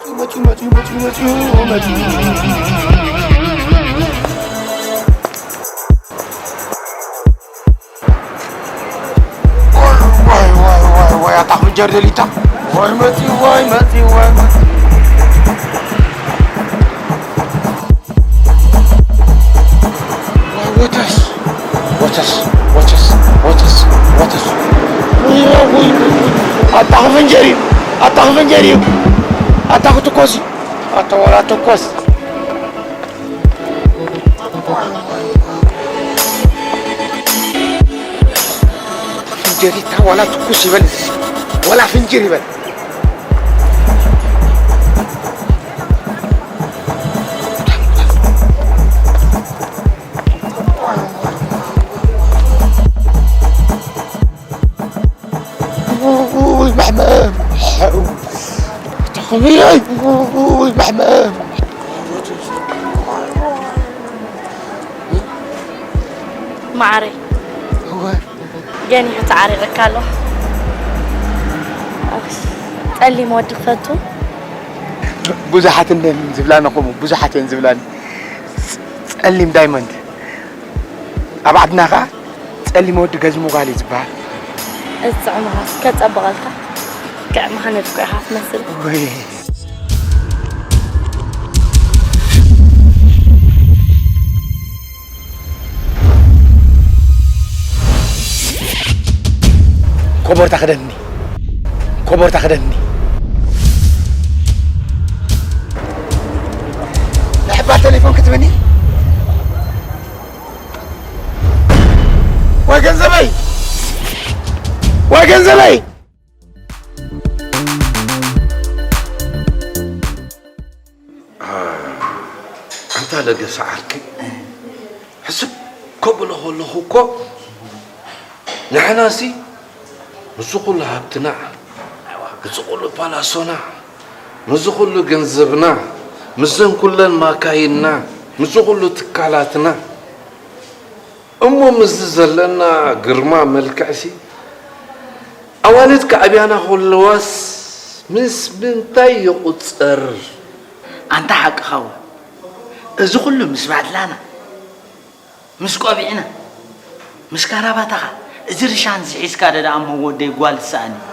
መጺኡ፣ መጺኡ፣ መጺኡ፣ መጺኡ፣ መጺኡ። ዋይ፣ ዋይ፣ ዋይ፣ ዋይ፣ ኣታ ፍንጀር ደሊታ። ዋይ፣ መጺኡ፣ ዋይ፣ መጺኡ፣ ዋይ፣ መጺኡ። ዋይ፣ ወተስ፣ ወተስ፣ ወተስ፣ ወተስ፣ ወተስ። ውይ፣ ውይ፣ ውይ፣ ውይ። ኣታ ክፍንጀር እዩ፣ ኣታ ክፍንጀር እዩ። ኣታ ክትኮስ እዩ፣ ኣታ ዋላ ተኮስ። ፍንጀሪታ ዋላ ትኩስ ይበል፣ ዋላ ፍንጅር ይበል። ውይ፣ መሕመም። ተኸመይ። ውይ፣ መሕመም። መዓረይ፣ እወ። ገኒሑ ተዓሪቐካ ኣሎ። ጸሊም ወዲ ክፈቱ። ብዙሓት እንደን ዝብላኒ ከምኡ፣ ብዙሓት እየን ዝብላኒ። ጸሊም ዳይመንድ። ኣብ ዓድና ኸዓ ጸሊም ወዲ ገዝሙ ጓል እዩ ዝበሃል። እዚ ጥዑምኻስ ከጸብቐልካ፣ ክዕምኻ ነድኩ ኢኻ ትመስል። ወይ። ኮቦርታ ክደኒ፣ ኮቦርታ ክደኒ። ንሕባ ቴሌፎን ክትብኒ? ወይ ገንዘበይ! ወይ ገንዘበይ! ኣንታ ለገሰ ዓርከይ፣ ሕስብ ከብሎ ከለኹ እኮ ንሕናሲ ምስዚ ኩሉ ሃብትና፣ ምስዚ ኩሉ ፓላሶና፣ ምስዚ ኩሉ ገንዘብና፣ ምስዘን ኩለን ማካይንና፣ ምስዚ ኩሉ ትካላትና፣ እሞ ምስዚ ዘለና ግርማ መልክዕሲ ኣዋልድ ክዓብያና ከለዋስ ምስ ምንታይ ይቑጸር? ኣንታ ሓቅኻ እውን፣ እዚ ኩሉ ምስ ባዕድላና፣ ምስ ቆቢዕና፣ ምስ ካራባታኻ፣ እዚ ርሻን እዚ ሒዝካ ዶ ደኣ እሞ ወደይ ጓል ትስኣን እዩ።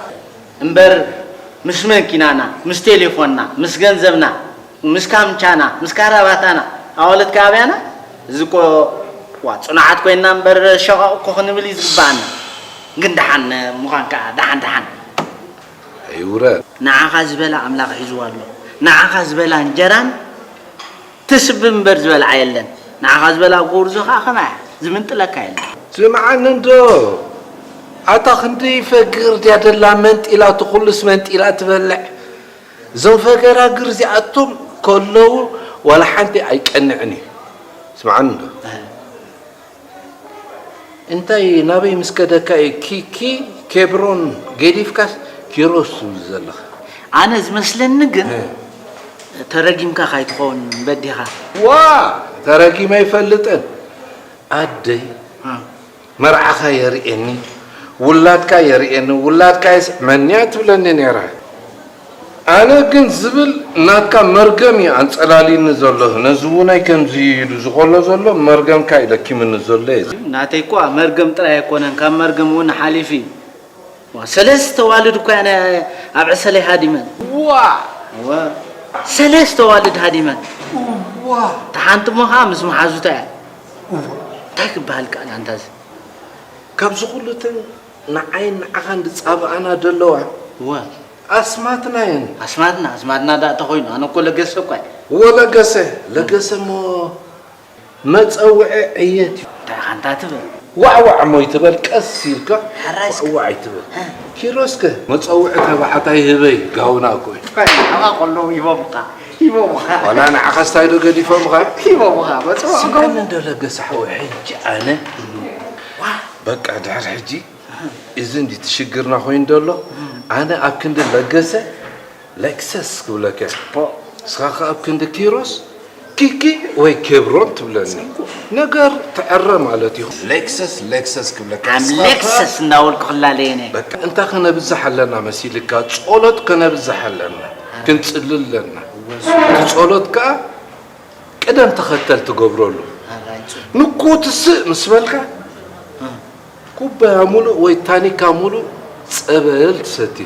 እምበር ምስ መኪናና፣ ምስ ቴሌፎንና፣ ምስ ገንዘብና፣ ምስ ካምቻና፣ ምስ ካራባታና ኣዋልድ ክዓብያና፣ እዚ እኮ፣ ዋ፣ ጽኑዓት ኮይንና እምበር ሸቓቕ እኮ ክንብል እዩ ዝግብኣና። ግን ደሓን ምዃን ከኣ፣ ደሓን ደሓን። ኣይውረድ። ንዓኻ ዝበላ ኣምላኽ ሒዝዋ ኣሎ። ንዓኻ ዝበላ እንጀራን ትስብ እምበር ዝበልዓ የለን። ንዓኻ ዝበላ ጎርዞ ከኣ ከማይ እያ። ዝምንጥለካ የለን። ስምዓኒ እንዶ፣ ኣታ ክንደይ ፈግር ድያ ደላ መንጢላ፣ እቲ ኩሉስ መንጢላ ትበልዕ። እዞም ፈገራግር እዚኣቶም ከለዉ ዋላ ሓንቲ ኣይቀንዕን እዩ። ስምዓኒ እንዶ። እህ። እንታይ ናበይ ምስ ከደካ እዩ ኪኪ ኬብሮን ገዲፍካስ ኪሮስ ትብል ዘለኻ? ኣነ ዝመስለኒ ግን እ። ተረጊምካ ካይትኸውን በዲኻ። ዋ! ተረጊመ ኣይፈልጥን። ኣደይ እ። መርዓኻ የርእየኒ፣ ውላድካ የርእየኒ፣ ውላድካ የስዕመኒ እያ ትብለኒ ነይራ። ኣነ ግን ዝብል ናትካ መርገም እዩ ኣንጸላልዩኒ ዘሎ። ነዚ እውናይ ከምዚ ኢሉ ዝኸሎ ዘሎ መርገምካ እዩ ለኪምኒ ዘሎ እዩ። ናተይ እኳ መርገም ጥራይ ኣይኮነን፣ ካብ መርገም እውን ሓሊፉ እዩ። ዋ፣ ሰለስተ ዋልድ እኳ እየን ኣብ ዕሰለይ ሃዲመን። ዋ! ዋ፣ ሰለስተ ዋልድ ሃዲመን። ዋ! እታ ሓንቲ እሞ ኸዓ ምስ መሓዙታ እያ። ዋ! እንታይ ክበሃል ቃል ኣንታ እዚ? ካብዚ ኩሉ እተን ንዓይን ንዓኻን ዝጻብኣና ዘለዋ ዋ! ኣስማትና እየን። ኣስማትና፣ ኣስማትና ደኣ ተኾይኑ፣ ኣነ እኮ ለገሰ እኳ እየ። ወለገሰ፣ ለገሰ እሞ መጸውዒ ዕየት እዩ። እንታይ ኢኻ እንታ ትብል? ዋዕዋዕ እሞ ኣይትበል፣ ቀስ ኢልካ ሕራይ እስከ። ዋዕዋዕ ኣይትበል። እ። ኪሮስከ መጸውዒ ተባዕታይ ህበይ ጋውና እኮ እዩ። እንታይ ንዓኻ ከለዉ ሂቦምኻ፣ ሂቦምኻ። ዋላ ንዓኻስ እንታይ ዶ ገዲፎምኻ? ሂቦምኻ፣ መጸውዒ ስምዓኒ ገው- እንዶ ለገሰ ሓወይ፣ ሕጂ ኣነ ዋ። በቃ ድሕሪ ሕጂ እዚ እንዲ ትሽግርና ኮይኑ ደሎ፣ ኣነ ኣብ ክንዲ ለገሰ ለክሰስ ክብለካ እየ። ንስኻ ከኣ ኣብ ክንዲ ኪሮስ ኪኪ ወይ ኬብሮን ትብለኒ። ነገር ትዕረ ማለት እዩ። ለክሰስ ለክሰስ ክብለካ። ኣም ንስኻ ለክሰስ እንዳበልኩ ክላለየነ። በቃ እንታይ ከነብዝሕ ኣለና መሲልካ? ጸሎት ከነብዝሕ ኣለና። ክንጽሊ ኣለና። እቲ ጸሎት ከኣ ቅደም ተኸተል ትገብረሉ። ንግሆ ትስእ ምስ በልካ፣ ኩባያ ሙሉእ ወይ ታኒካ ሙሉእ ጸበል ትሰቲ።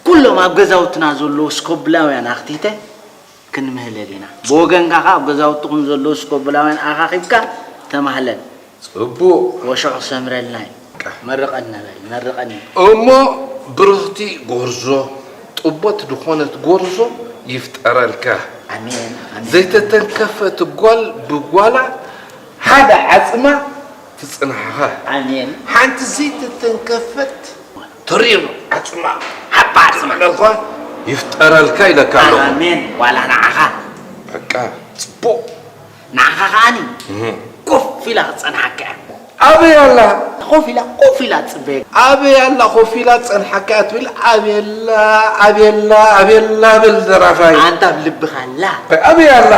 ኩሎም ኣብ ገዛውትና ዘለዉ ስኮብላውያን ኣኽቲተ ክንምህለል ኢና። ብወገንካ ከኣ ኣብ ገዛውትኹም ዘለዉ ስኮብላውያን ኣኻኺብካ ተማህለል። ጽቡቕ። ወሽዑ ክሰምረልና እዩ። መርቐኒ በል፣ መርቐኒ። እሞ ብርኽቲ ጎርዞ፣ ጥቦት ዝኾነት ጎርዞ ይፍጠረልካ። ኣሜን፣ ኣሜን። ዘይተተንከፈት ጓል ብጓላ ሓደ ዓጽማ ትጽንሓኻ። ኣሜን። ሓንቲ ዘይተተንከፈት ተሪር ዓጽማ ሓባ ዓጽማ። ለኳ ይፍጠረልካ ኢለካ ኣለኹ። ኣሜን። ዋላ ንዓኻ። በቃ ጽቡቕ። ንዓኻ ከኣኒ እህ። ኮፍ ኢላ ክትጸንሓካ እያ። ኣበይ ኣላ? ኮፍ ኢላ፣ ኮፍ ኢላ ትጽበየካ። ኣበይ ኣላ? ኮፍ ኢላ ትጸንሓካ እያ ትብል። ኣበይ ኣላ? ኣበይ ኣላ? ኣበይ ኣላ? በል ደራፋይ። ኣንታ ኣብ ልብኻ ኣላ። ኣበይ ኣላ?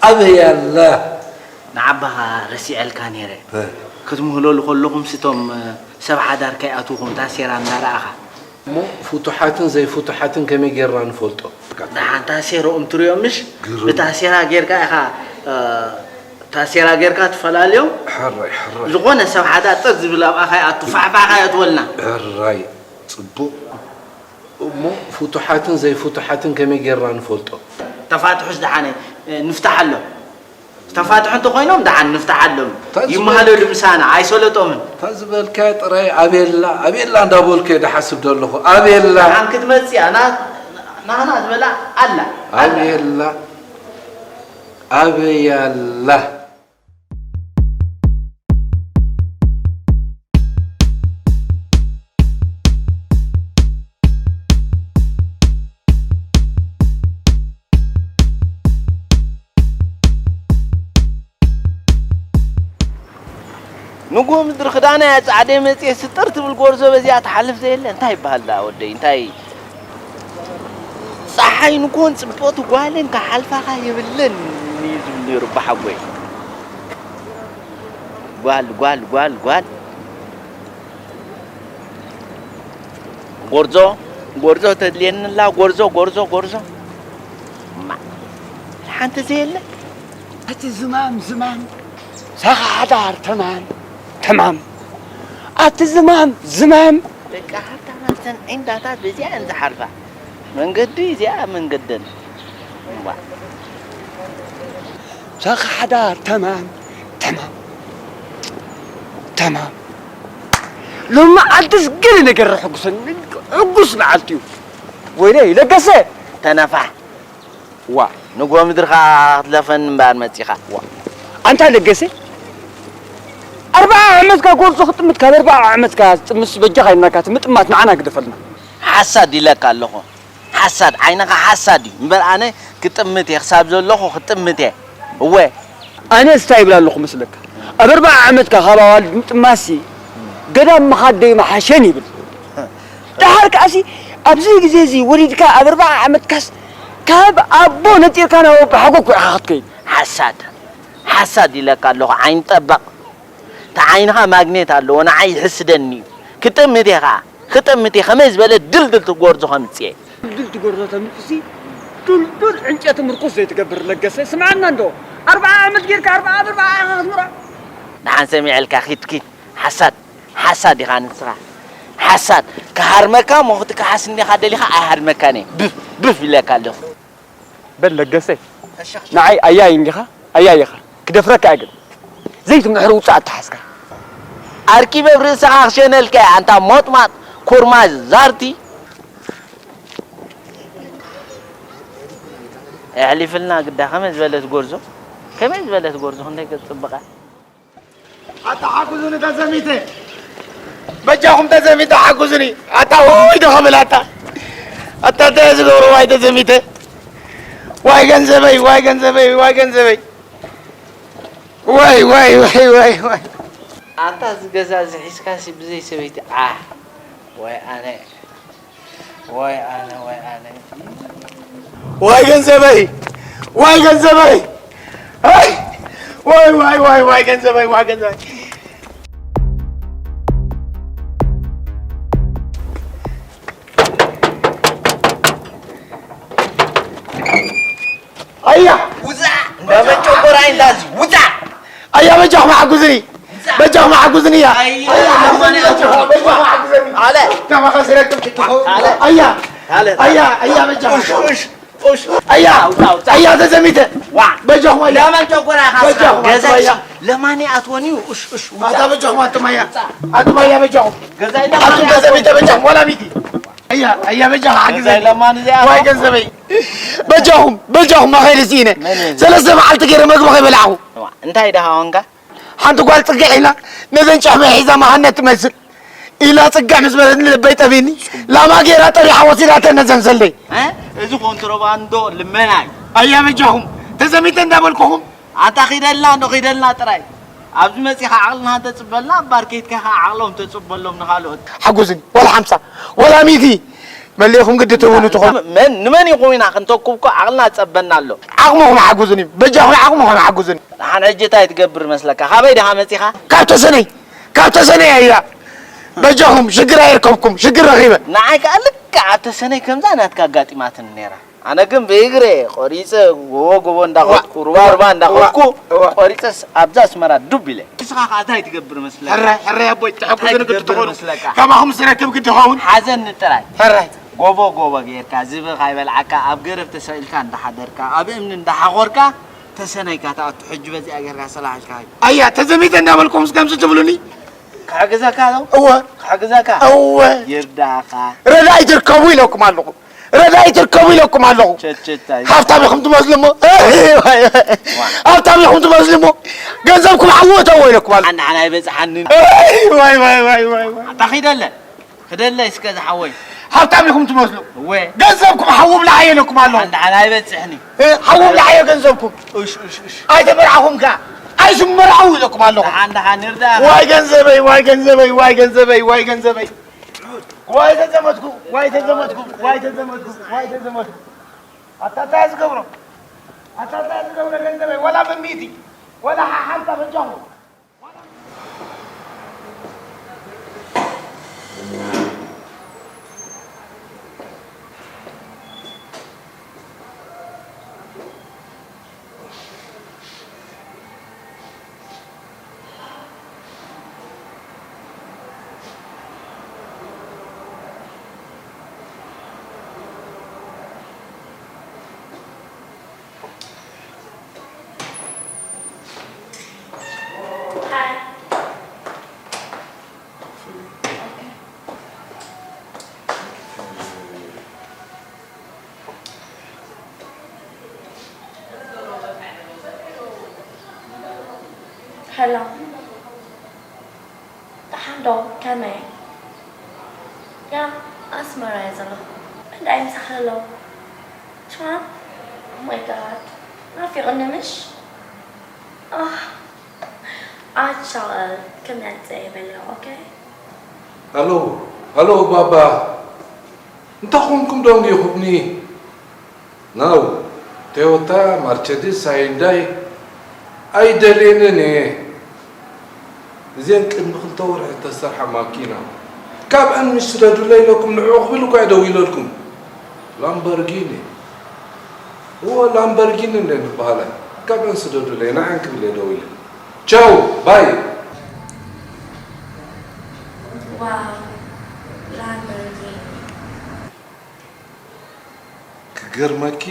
ኣበይ ኣላ? ንዓባኻ ረሲዐልካ ነይረ። እ። ክትምህለሉ ከለኹምሲ እቶም ሰብ ሓዳር ከይኣትውኹም ታሴራ እንዳረኣኻ። እሞ ፍቱሓትን ዘይፍቱሓትን ከመይ ጌርና ንፈልጦ? ደሓን ታሴርኦም ትርእዮም ምሽ? ግርም። ብታሴራ ጌርካ ኢኻ፣ እ፣ ታሴራ ጌርካ ትፈላልዮም። ሕራይ፣ ሕራይ። ዝኾነ ሰብ ሓዳር ጥር ዝብል ኣብኣ ከይኣቱ፣ ፋሕፋሕ ከይኣትወልና። ሕራይ፣ ጽቡቕ። እሞ ፍቱሓትን ዘይፍቱሓትን ከመይ ጌርና ንፈልጦ? ተፋትሑስ ደሓነ፣ እ፣ ንፍታሓሎም። ዝተፋትሑ እንተኾይኖም ደሓን ንፍታሓሎም። እንታይ ዝበል-፣ ይመሃለሉ ምሳና፣ ኣይሰለጦምን። እንታይ ዝበልካዮ ጥራይ ኣቤላ፣ ኣቤላ እንዳበልኩ እየ ድሓስብ ዘለኹ። ኣቤላ። ደሓን ክትመጽእ እያ። ና-፣ ናህና ዝበላ ኣላ። ኣላ። ኣቤላ። ኣበይ ኣላ? ንግሆ ምድሪ ክዳነይ ኣጻዕደ መጽየ ስጥር ትብል ጎርዞ በዚኣ ትሓልፍ ዘየለ እንታይ ይበሃል ደኣ ወደይ? እንታይ ጸሓይ ንግሆን ጽብቕቲ ጓልን ክሓልፋኻ የብለን እዩ ዝብል ነይሩ ኣቦሓጎይ። ጓል፣ ጓል፣ ጓል፣ ጓል። ጎርዞ፣ ጎርዞ ተድልየኒ ኣላ፣ ጎርዞ፣ ጎርዞ፣ ጎርዞ። እማ፣ ሓንቲ ዘየለ። ኣቲ ዝማም፣ ዝማም። ሳኻ ሓዳር ተማም፣ ተማም። ኣቲ ዝማም፣ ዝማም። ደቂ ሃብታማት ዘን ዒንዳታት በዚኣ እየን ዝሓልፋ። መንገዱ እዚኣ መንገደን። እምቧ። ሳኻ ሓዳር ተማም፣ ተማም፣ ተማም። ሎሚ መዓልትስ ገለ ነገር ሕጉሰኒ፣ ሕጉስ መዓልቲ እዩ። ወይለይ ለገሰ። ተነፋሕ። ዋ። ንግሆ ምድርኻ ክትለፈኒ እምበኣር መጺኻ። ዋ። ኣንታ ለገሰ፣ ኣርብዓ ዓመትካ ጎርዞ ክጥምት፣ ካብ ኣርብዓ ዓመትካ ትጥምትስ በጃኻ ኢልናካ፣ እቲ ምጥማት ንዓና ግደፈልና። ሓሳድ ኢለካ ኣለኹ። ሓሳድ፣ ዓይንኻ ሓሳድ እዩ። እምበር ኣነ ክጥምት እየ፣ ክሳብ ዘለኹ ክጥምት እየ። እወ። ኣነስ እንታይ ይብል ኣለኹ መስለካ? ኣብ ኣርብዓ ዓመትካ ካብ ኣዋልድ ምጥማትሲ ገዳም ምኻድ ዶ ይመሓሸን ይብል። ደሓር ከኣሲ ኣብዚ ግዜ እዚ ወሊድካ ኣብ ኣርብዓ ዓመትካስ ካብ ኣቦ ነጢርካ ናብ ኣቦሓጎ እኮ ኢኻ ክትከይድ። ሓሳድ፣ ሓሳድ ኢለካ ኣለኹ ዓይኒ ጠበቕ። እቲ ዓይንኻ ማግኔት ኣለዎ፣ ንዓይ ይሕስደኒ እዩ። ክጥምት እየ ኸዓ፣ ክጥምት እየ። ከመይ ዝበለ ድልድልቲ ጎርዞ ከምጽእ እየ። ድልድልቲ ጎርዞ ተምጽእሲ፣ ዱልዱል ዕንጨቲ ምርኩስ ዘይትገብር ለገሰ፣ ስምዓና እንዶ። ኣርብዓ ዓመት ጌርካ፣ ኣርብዓ ኣብ ኣርብዓ ኢኻ ክትምርዖ። ደሓን ሰሚዐልካ፣ ኪድ፣ ኪድ። ሓሳድ፣ ሓሳድ ኢኻ ንስኻ። ሓሳድ። ክሃርመካ እሞ ክትከሓስ እንዲኻ ደሊኻ፣ ኣይሃርመካን እየ። ብፍ፣ ብፍ ኢለካ ኣለኹ። በል ለገሰ፣ ንዓይ ኣያይ እንዲኻ፣ ኣያይ ኢኻ። ክደፍረካ እየ ግን። ዘይትምሕር ውጻእ ኣተሓዝካ። ኣርኪበ ኣብ ርእስኻ ክሸነልካ እየ፣ ኣንታ ሞጥማጥ፣ ኩርማዝ፣ ዛርቲ። ኣሕሊፍልና ግዳ፣ ከመይ ዝበለት ጎርዞ፣ ከመይ ዝበለት ጎርዞ፣ ክንደይ ክትጽብቕ እያ። ኣታ ሓግዙኒ ተዘሚተ። በጃኹም ተዘሚተ ሓግዙኒ። ኣታ ውይ ዶ ኸብል ኣታ። ኣታ እንታይ ዝገብሮ ዋይ ተዘሚተ። ዋይ ገንዘበይ፣ ዋይ ገንዘበይ፣ ዋይ ገንዘበይ። ዋይ፣ ዋይ፣ ዋይ፣ ዋይ፣ ዋይ። ኣታ እዚ ገዛ እዚ ሒዝካሲ ብዘይ ሰበይቲ ዓሕ። ዋይ ኣነ። ዋይ ኣነ፣ ዋይ ኣነ። ዋይ ገንዘበይ! ዋይ ገንዘበይ! ኣይ! ዋይ፣ ዋይ፣ ዋይ፣ ዋይ ገንዘበይ፣ ዋይ ገንዘበይ! ኣያ ውፃእ! እንዳ መጨጎራይ እንዳዚ ውፃእ! ኣያ በጃኹም ሓጉዝኒ፣ በጃኹም ሓጉዝኒ እያ። ኣያ ለማኒ ኣትወኒ። በጃኹም ሓጉዝኒ። ኣለ። ተማኸ ስረክብ ትትኸው። ኣያ ኣያ ኣያ በጃኹም። ኡሽ ኡሽ። ኣያ ኣያ ተዘሚተ። ዋ በጃኹም ኣያ። ለማን ጨጎራ ካስካ በጃኹም ገዛሽ ኣያ። ለማኒ ኣትወኒ እዩ። ኡሽ ኡሽ ውፃእ! ኣታ በጃኹም ኣቱም ኣያ። ኣቱም ኣያ በጃኹም። ገዛይ ኣቱም ለማኒ ተዘሚተ በጃኹም ዋላ ሚቲ። ኣያ ኣያ በጃኹም ሓግዘኒ። ለማኒ እዚኣ ዋይ ገንዘበይ። በጃኹም በጃኹም መኸይደ ስኢነ። ሰለስተ መዓልቲ ገይረ መግቢ ከይበላዕኹ። እዋ፣ እንታይ ደኣ ኾንካ? ሓንቲ ጓል ጽግዕ ኢላ ነዘን ጨሕመ ሒዛ መሃነት ትመስል ኢላ ጽግዕ ምስ በለትኒ ልበይ ጠፊኒ። ላማ ገይራ ጠሪሓ ወሲዳተን ነዘን ሰለይ። እ? እዚ ኮንትሮባንዶ ልመና እዩ። ኣያ በጃኹም ተዘሚተ እንዳበልኩኹም። ኣንታ ኺደልና እንዶ ኺደልና ጥራይ። ኣብዚ መጺኻ ዓቕልና እንተጽበልና ኣብ ባር ከይድካ ኸኣ ዓቕሎም ተጽበሎም ንኻልኦት። ሓጉዝኒ ወላ ሓምሳ ወላ ሚእቲ መሊእኹም ግዲ ትህቡኒ ትኾኑ። መን ንመን ኢኹም ኢና ክንተኩብ እኮ ዓቕልና ጸበና ኣሎ። ዓቕምኹም ሓጉዝኒ በጃኹም ዓቕምኹም ሓጉዝኒ። ንሓን ሕጂ እንታይ ትገብር መስለካ? ካበይ ዲኻ መጺኻ? ካብ ተሰነይ ካብ ተሰነይ ኣያ በጃኹም ሽግር ኣይርከብኩም ሽግር ረኺበ። ንዓይ ከኣ ልክዕ ኣብ ተሰነይ ከምዛ ናትካ ኣጋጢማትኒ ነይራ። ኣነ ግን ብእግረ ቆሪፀ ጎቦ ጎቦ እንዳኸድኩ ሩባ ሩባ እንዳኸድኩ ቆሪፀስ ኣብዛ ኣስመራ ዱብ ኢለ። ንስኻ ከኣ እንታይ ትገብር መስለካ? ሕራይ ሕራይ ኣቦይ እንታይ ትሕግዙኒ ግዲ ትገብር ትኾኑ መስለካ? ከማኹም ዝረክብ ግዲ ኸውን። ሓዘኒ ጥራይ። ሕራይ ጎቦ ጎቦ ጌርካ ዝብኢ ካይበልዓካ ኣብ ገረብ ተሰቒልካ እንዳሓደርካ ኣብ እምኒ እንዳሓኾርካ ተሰነይካ ትኣቱ። ሕጂ በዚኣ ጌርካ ሰላሕ ኢልካ ኸይድ። ኣያ ተዘሚተ እንዳበልኩምስ ከምዚ ትብሉኒ? ክሕግዘካ ዶ? እወ ክሕግዘካ? እወ ይርዳእኻ። ረዳኢ ትርከቡ ኢለኩም ኣለኹ። ረዳኢ ትርከቡ ኢለኩም ኣለኹ። ቸቸታይ። ሃብታም ኢኹም ትመስሉ እሞ ሃብታም ኢኹም ትመስሉ እሞ ገንዘብኩም ሓዊ እተዎ ኢለኩም ኣለኹ። ኣንሓና ኣይበጽሓንን። ዋይ ዋይ ዋይ ዋይ ዋይ። ኣታ ኺደለ ኽደለ እስከ ዝሓወይ። ሃብታም ኢኹም ትመስሉ። እወ። ገንዘብኩም ሓዊ ብላዓዮ ኢለኩም ኣለኹ። ኣንሓና ኣይበጽሕኒ። እ፣ ሓዊ ብላዓዮ ገንዘብኩም። እሽ እሽ እሽ። ኣይተመርዓኹም ከ ኣይትመርዓው ኢለኩም ኣለኹ። ደሓን ደሓን ንርዳእ። ዋይ ገንዘበይ ዋይ ገንዘበይ ዋይ ገንዘበይ ዋይ ገንዘበይ። ዋይ ተዘመትኩ ዋይ ተዘመትኩ ዋይ ተዘመትኩ ዋይ ተዘመትኩ። ኣታ እንታይ ዝገብሮ ኣታ እንታይ ዝገብሮ ገንዘበይ ወላ ብሚእቲ ወላ ሓሓምሳ በጃኹ። ሄሎ፣ ደሓን ዶ? ከመይ? ያ፣ ኣስመራ እየ ዘለኹ። እንታይ ምሳኺ ኣሎ? ትራምፕ? Oh my God፣ ናፊቕኒ ምሽ? ኣህ፣ ኣቻቐል ክመጽእ እየ በልዮ፣ ኦኬ? ሃሎ፣ ሃሎ ባባ፣ እንታይ ኾንኩም ደንጊኹምኒ? ናው፣ ቶዮታ፣ ማርቸዲስ፣ ሃይንዳይ ኣይደልየንን እየ። እዘን ቅድሚ ክልተ ወርሒ እተሰርሓ ማኪና፣ ካብኣን ምሽ ስደዱለይ ኢለኩም ንዕኡ ክብል እኳ እየ ደዊለልኩም። ላምበርጊኒ፣ እወ ላምበርጊኒ እንድየን ዝበሃላ፣ ካብኣን ስደዱለይ፣ ንዓን ክብል እየ ደዊለ። ቻው፣ ባይ። ዋው ላምበርጊኒ። ክገርመኪ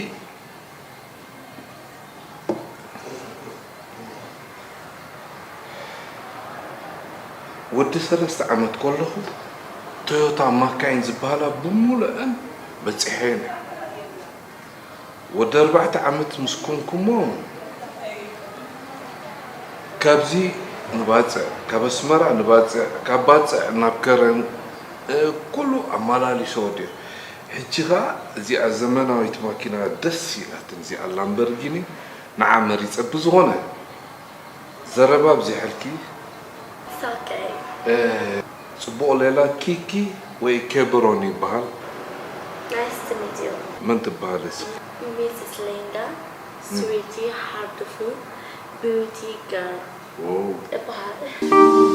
ወዲ ሰለስተ ዓመት ከለኹ ቶዮታ ማካይን ዝበሃላ ብሙሉአን በፂሐየን እየ። ወዲ ኣርባዕተ ዓመት ምስ ኮንኩሞ ካብዚ ንባፅዕ፣ ካብ ኣስመራ ንባፅዕ፣ ካብ ባፅዕ ናብ ከረን ኩሉ ኣመላሊሰ ወዲኦ። ሕጂ ኸዓ እዚኣ ዘመናዊት ማኪና ደስ ኢላትኒ እዚኣ ላምበርጊኒ ንዓ መሪጸ ብዝኾነ ዘረባ ኣብዚሐልኪ። It's okay. ጽቡቕ ሌላ ኪኪ ወይ ኬብሮን ይበሃል። Nice to meet you. መን ትበሃሊ እስኪ? Missus Linda, sweetie, heartful, beauty girl. ዎው እበሃል።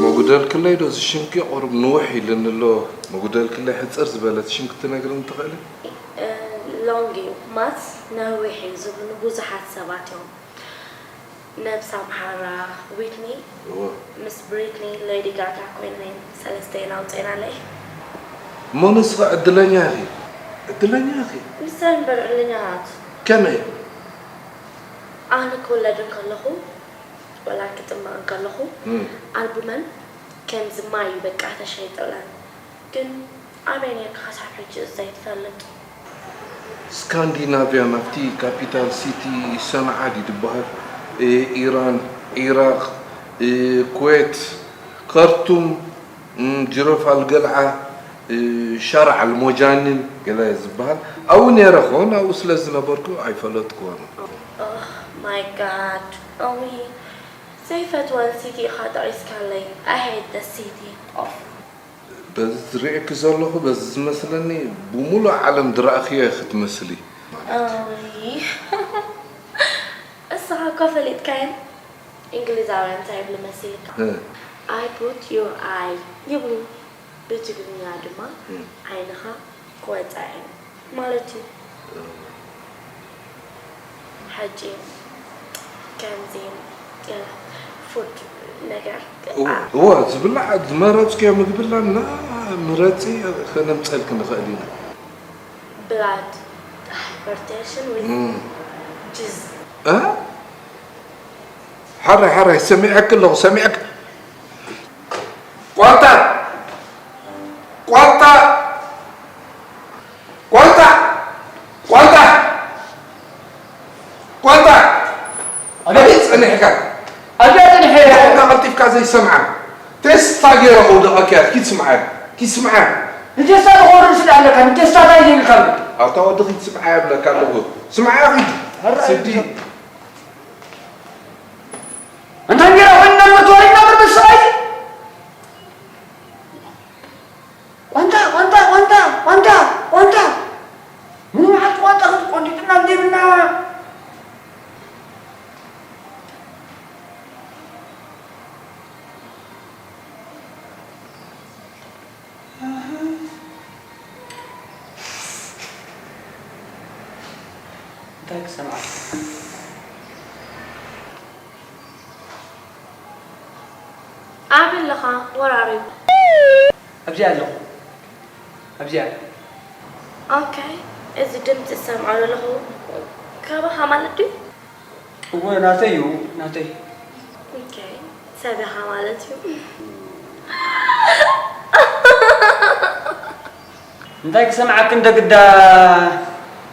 መጉደልክለይ ዶ እዚ ሽምኪ ቁሩብ ንውሕ ኢልኒ ኣሎ። መጉደልክለይ ሕጽር ዝበለት ሽም ክትነግርኒ ትኽእሊ? ሎንግ እዩ ማትስ ነዊሕ እዩ ዝብሉ ብዙሓት ሰባት እዮም። ነብስ ኣምሓራ ዊትኒ እወ። ምስ ብሪትኒ ሌዲ ጋጋ ኮይነን ሰለስተን ኣውፂኤናለይ። እሞ ንስኺ ዕድለኛ ኢኺ። ዕድለኛ ኢኺ። ንሰን እምበር ዕድለኛታት። ከመይ? ኣነ ክውለድ እንከለኹ ወላ ክጥመቕ እንከለኹ እም። ኣልቡመን ከምዚ ማይ እዩ በቃ ተሸይጥለን። ግን ኣበይ ኔርካ ክሳብ ሕጂ ዘይትፈልጥ? ስካንዲናቪያ ናብቲ ካፒታል ሲቲ ሰንዓ ድዩ ዝበሃል? እ፣ ኢራን፣ ዒራቕ፣ እ፣ ኩዌት፣ ካርቱም፣ እም፣ ጅረፍ ኣልገልዓ፣ እ፣ ሻርዕ ኣልሞጃኒን ገለ ዝበሃል ኣብኡ ነይረ ኾን ኣብኡ ስለ ዝነበርኩ ኣይፈለጥኩዎን። Oh my God. ኦሚ ዘይፈትወን ሲቲ ኢኻ ጠቒስካለይ። I hate the city. ኦፍ። በዚ ዝርእየኪ ዘለኹ በዚ ዝመስለኒ ብሙሉእ ዓለም ዝረኣኽዮ ኢኺ ትመስሊ። ኦይ። እስኻ እኮ ፈሊጥካየን እንግሊዛውያን እንታይ ይብሉ መሲልካ? እ። I put your eye ይብሉ። ብትግርኛ ድማ እ። ዓይንኻ ክወፅዕ እዩ ማለት እዩ። እ። ሕጂ ከምዚ ገለ ፉድ ነገር እወ፣ አ- እወ፣ ዝብላዕ ዝመረፅክዮ ምግቢ ኣለና፣ ምረፂ፣ ከነምፀልኪ ንኽእል ኢና። ብላድ፣ ሃይፐርቴንሽን ወይ እም። ጅዝ። እ? ሓራይ፣ ሓራይ፣ ሰሚዐክ ኣለኹ፣ ሰሚዐክ። ቋንጣ! ቋንጣ! ቋንጣ! ቋንጣ! ቋንጣ! ኣቤት! ኣቤት ጸኒሕካ! ኣቤት ጸኒሐ! ቋንጣ ቀልጢፍካ ዘይሰምዓ። ቴስታ ገይረ ከውድቐካ እያ። ኪድ ስምዓ። ኪድ ስምዓ። ንቴስታ ዝኸውር ስለ ኣለካ፣ ንቴስታ እንታይ ይብልካ? ኣታ ወዲ ኪድ ስምዓ ይብለካ ኣለኹ። ስምዓ ኪድ። ኣረ፣ ስዲ። ኣረ። እንታይ ጌራ ኮይንና ንመትወሪ እናበር ብስቓይ? ቋንጣ፣ ቋንጣ፣ ቋንጣ፣ ቋንጣ፣ ቋንጣ። ሙሉ መዓልቲ ቋንጣ ክትቆንጢጥና እንዴብና። እንታይ ክሰምዓካ? ኣበይ ኣለኻ ወራሪ? ኣብዚኣ ኣለኹ። ኣብዚኣ። ኦኬ፣ እዚ ድምፂ ዝሰምዖ ዘለኹ ካባኻ ማለት ድዩ? እወ፣ ናተይ እዩ፣ ናተይ። ኦኬ፣ ሰብ ኢኻ ማለት እዩ። እንታይ ክሰምዓኪ እንደ ግዳ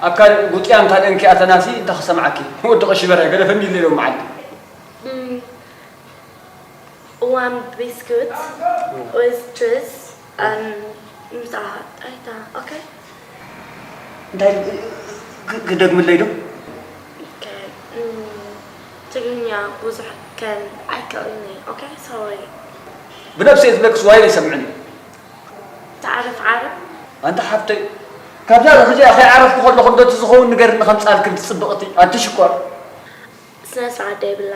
ኣብ ካልእ ጉጥያም ካልእን ኪኣ ተናሲ እንታይ ክሰምዓኪ? ወዲ ቀሺ በርሀ ገደፈኒ ኢለ ሎም መዓልቲ። እም፣ one biscuit with cheese and ምሳኻ ጣይታ። ኦኬ? እንታይ ግ-፣ ግ-፣ ክደግምለይ ዶ? ኦኬ፣ እም፣ ትግርኛ ብዙሕ ከም ኣይክእልኒ። ኦኬ፣ ሶሪ። ብነብሰይ ዝብለክስ ዋይለ ይሰምዕኒ። ተዓረፍ ዓረፍ። ኣንታ ሓፍተይ፣ ካብዛ ርሑዚኣ ከይዓረፍኩ ከለኹ እንዶ እቲ ዝኸውን ንገርኒ ከምጻልክን ጽብቕቲ፣ ኣንቲ ሽኮር። ስነ ስርዓት ዘይብላ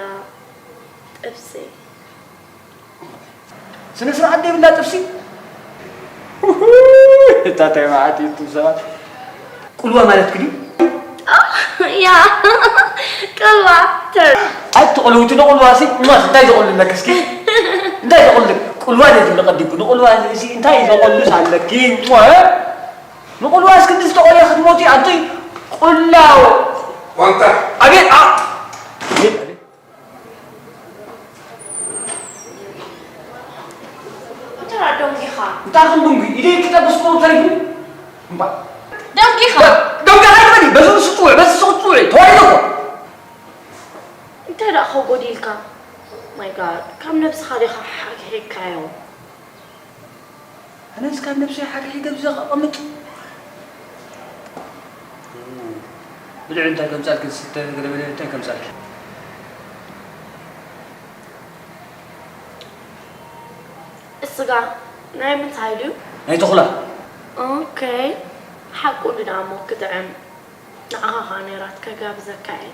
ጥብሲ። ስነ ስርዓት ዘይብላ ጥብሲ? እታ ታይ መዓት እዩ እቱም ሰባት። ቁልዋ ማለት ክዲ? ያ፣ ቅልዋ፣ ተር- ኣይትቕልውቲ ንቑልዋ ሲ፣ እማ፣ እንታይ ዘቑልለክ እስኪ? እንታይ ዘቑልለክ? ቁልዋ ነቲ ለቐዲኩ፣ ንቑልዋ ሲ፣ እንታይ ዘቑልስ ኣለኪ? እማ፣ ንቑልዋ እስኪ እንዲ ዝተቖልየ ክትሞቲ፣ ኣንቲ ቁላው። ዋንታ። ኣቤት፣ ኣ-፣ ኣቤት፣ ኣቤት። እንታይ ደኣ ደንጊኻ? እንታይ ከም ደንጉ? ኢደይ ክጠብስ ከሎ ተሪፉ። እምባ። ደንጊኻ? ደንጊኻ ኣይትበሊ። በዚ ንሱ ጽውዕ፣ በዚ ንሱ ጽውዕ። ተዋሂዶ እኮ። እንታይ ደኣ ከጎዲልካ? ማይ ጋድ፣ ካብ ነብስኻ ዲኻ ሓግሒግካዮ? ኣነስ ካብ ነብሰይ ሓግሒገ ብዛ ከቐምጥ። ብልዒ እንታይ ከምጻልኪ ዝስተ ገለ መለ እንታይ ከምጻልኪ? እስጋ ናይ ምንታይ ድዩ? ናይ ተኹላ። ኦኬ፣ ሓቁ ድዩ ደኣ እሞ ክጥዕም። ንዓኻ ኸኣ ናይ ራት ከጋብዘካ እየ።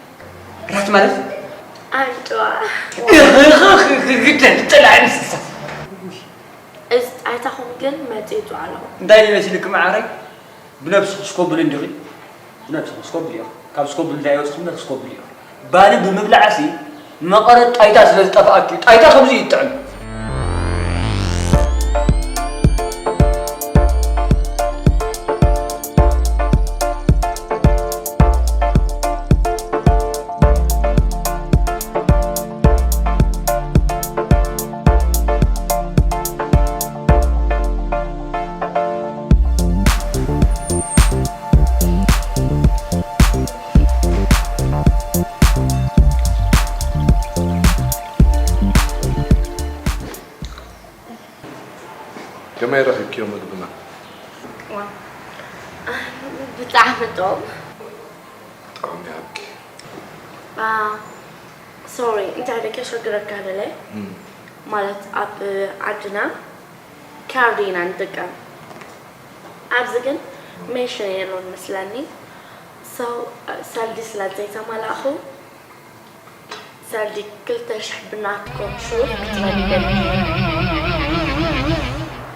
ራት ማለት? ኣንጭዋ። ግደል፣ ጥላዕ እንስሳ። እዚ ጣይታኹም ግን መጺጹ ኣሎ። እንታይ ድዩ መሲልኪ መዓረይ? ብነብስኺ ሽኮብል እንዲኺ። እውነት ስኮብል እዮ። ካብ ስኮብል እንዳይወፅስ እምበር ስኮብል እዮ። ባኒ ብምብላዕሲ መቐረት ጣይታ ስለ ዝጠፍኣኪ፣ ጣይታ ከምዚ ይጥዕም። ከመይ ረኺብክዮ ምግብና? ዋ፣ ብጣዕሚ ጥዑም። ጥዑም ይሃብኪ። አ፣ ሶሪ፣ እንታይ ኢለ ከሸግረካ ደለ? እም። ማለት ኣብ ዓድና ካርድ ኢና ንጥቀም። ኣብዚ ግን ሜሽን የሎን መስለኒ። So፣ ሰልዲ ስለ ዘይተመላእኹ፣ ሰልዲ ክልተ ሽሕ ብናትኩም ሽሩጥ ክትበል ይደሊ።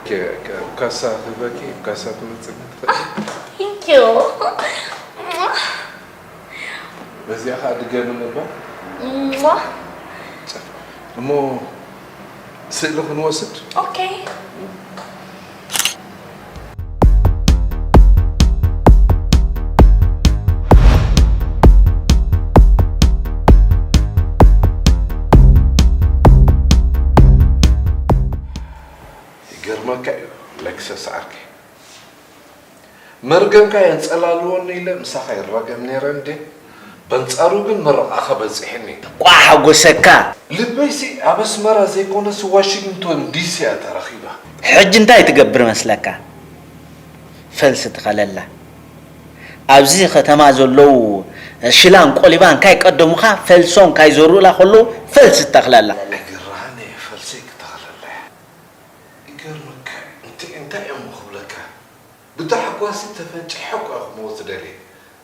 ከ-፣ ከ-፣ ካሳ ክህበኪ፣ ካሳ ትመጽእ ትኽእል። Thank you። በዚኣ ኸኣ ድገሚ ነባ። እሞ። እሞ ስእሊ ክንወስድ? ኦኬ። ይገርመካ እዩ ለክሰስ ዓርከይ። መርገምካ የንጸላልወኒ ኢለ ምሳኻ ይረገም ነይረ እንዴ? በንጻሩ ግን ምርቓኻ በጺሕኒ። ቋሕ ሓጎሰካ። ልበይሲ ኣብ ኣስመራ ዘይኮነስ ዋሽንግቶን ዲሲ እያ ተረኺባ። ሕጂ እንታይ ትገብር መስለካ? ፈልሲ ትኸለላ። ኣብዚ ከተማ ዘለዉ ሽላን ቆሊባን ካይቀደሙኻ ፈልሶም ካይዘሩእላ ከለዉ ፈልሲ ትተኽለላ። ኣይግራህን እየ፣ ፈልሰይ ክተኽለላ እያ። ይገርመካ፣ እንተ-፣ እንታይ እየ እሞ ክብለካ? ብታሕጓሲ ተፈንጪሐ እኳ ክመውት ደልየ።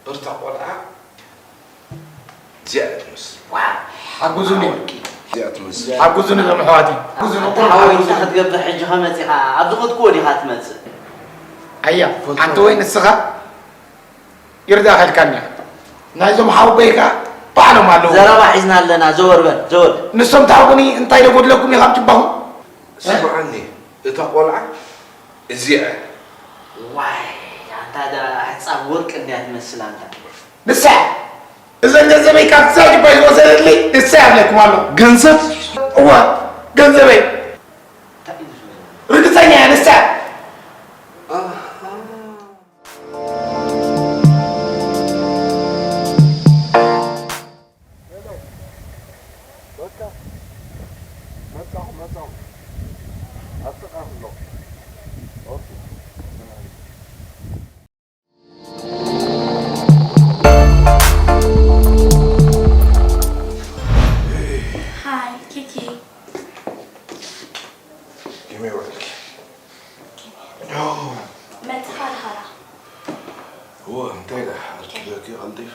በርታ ቆልዓ፣ እዚኣ እያ ትመስል። ዋው! ሓጉዙኒ። እዚኣ ትመስል። ሓጉዙኒ እዞም ኣሕዋተይ። ሓጉዙኒ፣ ቁሩብ ሓወይ፣ ሓጉዙኒ። እንታይ ክትገብር ሕጂ ከመጽእ ኢኻ? ኣብ ዝኸድክዎ ዲኻ ትመጽእ? ኣያ፣ ኣንቲ ወይ ንስኻ ይርዳእካ ኢልካኒ። ናይዞም ሓወቦይ ከኣ ባዕሎም ኣለዉ። ዘረባ ሒዝና ኣለና፣ ዘወር በል፣ ዘወር። ንሶም ተሃቡኒ እንታይ ዶ ጎድለኩም እዩ ካብ ጅባኹም? ስምዓኒ፣ እታ ቆልዓ እዚኣ እያ። ዋይ፣ ኣንታ ዳ ሕጻብ ወርቂ እንድያ ትመስል ኣንታ። ንሳ፣ እዘን ገንዘበይ ካብዛ ጅባይ ዝወሰደትለይ ንሳ እያ እብለኩም ኣሎ። ገንዘብ? እወ፣ ገንዘበይ። እንታይ እዩ ዝብሎ? ርግጸኛ እያ፣ ንሳ እያ። ኣሃ። ሄሎ፣ በቃ መጻኹ፣ መጻኹ። ኣብ ጥቓኺ ኣለኹ። ኦኬ። ሃይ፣ ኪኪ። ከመይ ውዒልኪ? ኦ። መጺኻ ዲኻ? እወ፣ እንታይ ደኣ ኣርኪበኪ ቀልጢፈ?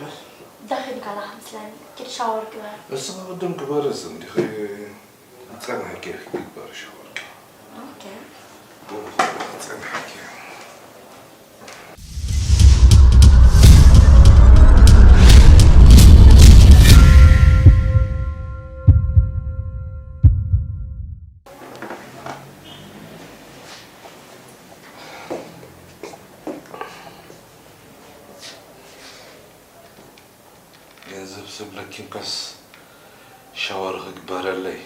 ደኺምካ ዲኻ መስለኒ። ኪድ ሻወር ግበር። ንስኺ ቅድም ግበሪ፣ እዚ እንዲኺ ጸኒሕኪ ኢኺ፣ ግበሪ ሻወር። ኦኬ። እወ፣ ጸኒሕኪ። ገንዘብ ስብለኪ እንካስ ሻወር ክግበረለይ።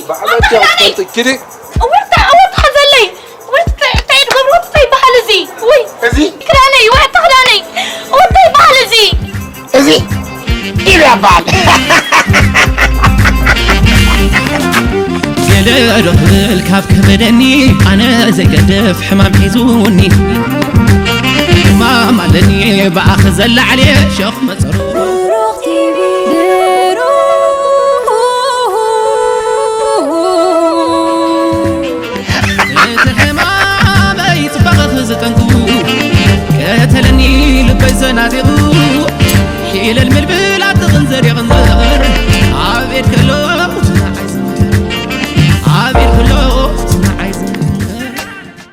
ባዕላ እጃ ትፈልጥ ኪዲ። ወርታ፣ ወርታ ሓዘለይ። ወርታ፣ እንታይ ትገብሩ? እንታይ ይበሃል እዚ? ውይ። እዚ? ክዳነይ፣ ወርታ ክዳነይ። ወርታ ይበሃል እዚ? እዚ? ኢሉ ይበሃል። ገለ ዶ ክብል ካብ ከበደኒ፣ ኣነ ዘይገድፍ ሕማም ሒዙኒ። ሕማም ኣማለኒ ብኣኽ ዘላዕልየ ሸኽ መጸሩ እቲ ሕማመይ ጽባቐኽ ዝጠንቁ ቀተለኒ ልበይ ዘናጢቑ ኢለል ምልብል